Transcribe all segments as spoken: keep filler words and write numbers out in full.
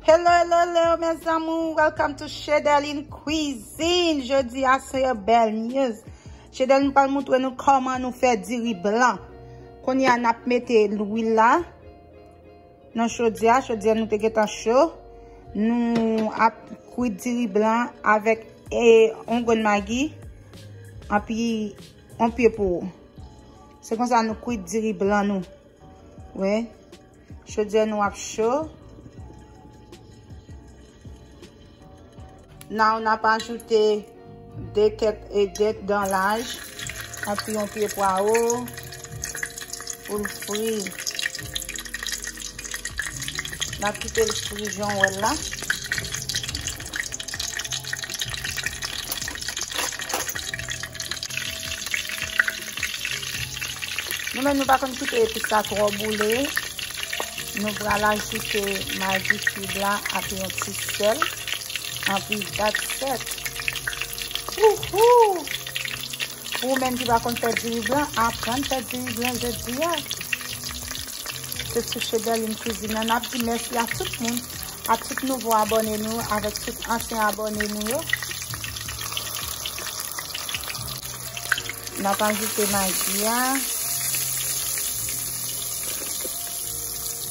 Hello, hello, hello, mes amours. Welcome to Chedeline Cuisine. Jodi a, se bèl news. Chedeline pral montre nou kòman nou fè diri blan. Kounye a, n ap mete lwil la nan chodyè. Chodyè nou te gentan cho. Nou ap kwit diri blan avèk, e, yon grenn magi, anpi yon pye po. Se konsa nou kwit diri blan nou. Wè. Chodyè nou ap cho. Now, n ap ajoute de kèk, e, dent dan laj, anpi yon pye pwawo pou l fri. N ap kite l fri jan w wè l la. Nou menm, nou pa konn kite epis la twò boule. Nou pral ajoute magi kib la ak yon ti sèl. Anpi that's it. Wouhou! Pou ou menm ki pa konn fè diri blan, aprann fè diri blan jodi a. Se sou Chedeline Cuisine nan. N ap di mèsi a tout moun, a tout nouvo abòne nou, avèk tout ansyen abòne nou yo. N ap ajoute magi a.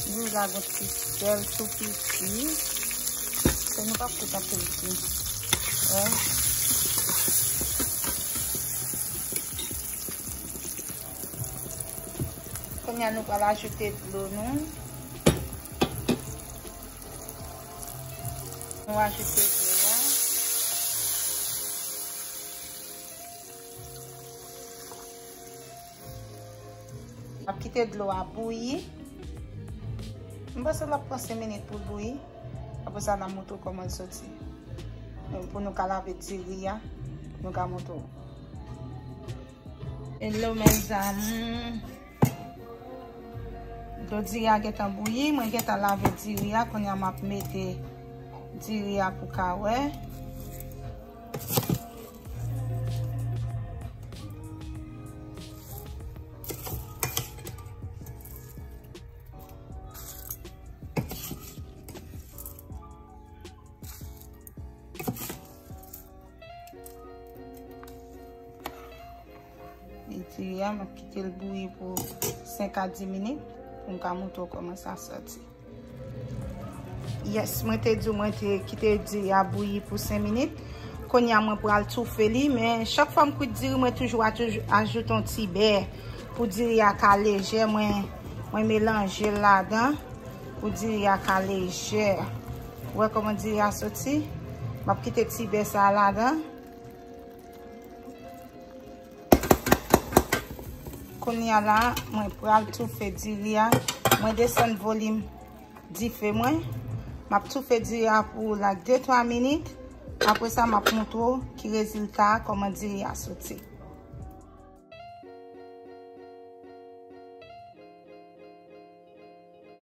Jis la gon ti sèl tou piti. Se nou p ap fout anpil ti. Wè. Kounye a nou pral ajoute dlo nou. Nou ajoute dlo a. N ap kite dlo a bouyi. M panse l ap pran senk minit pou l bouyi. Apre sa, n ap montre w kòman l soti. Pou nou ka lave diri a, nou ka montre w. Hello, mes amours. Dlo diri a gentan bouyi. Mwen gentan lave diri a. Kounye a, m ap mete diri a pou ka wè. Li diri a, m ap kite l bouyi pou senk a dis minit pou m ka montre w kòman sa soti. Yes, mwen te di w mwen te kite diri a bouyi pou senk minit. Kounye a mwen pral toufe li, men chak fwa m kwit diri, mwen toujou a-, toujou ajoute yon ti bè pou diri a ka lejè. Mwen, mwen melanje l ladan pou diri a ka lejè. Ou wè kòman diri a soti? M ap kite ti bè sa a ladan. Kounye a la, mwen pral toufe diri a. Mwen desann volim dife mwen. M ap toufe diri a pou, like, de twa minit. Apre sa, m ap montre w ki rezilta a, kòman diri a soti.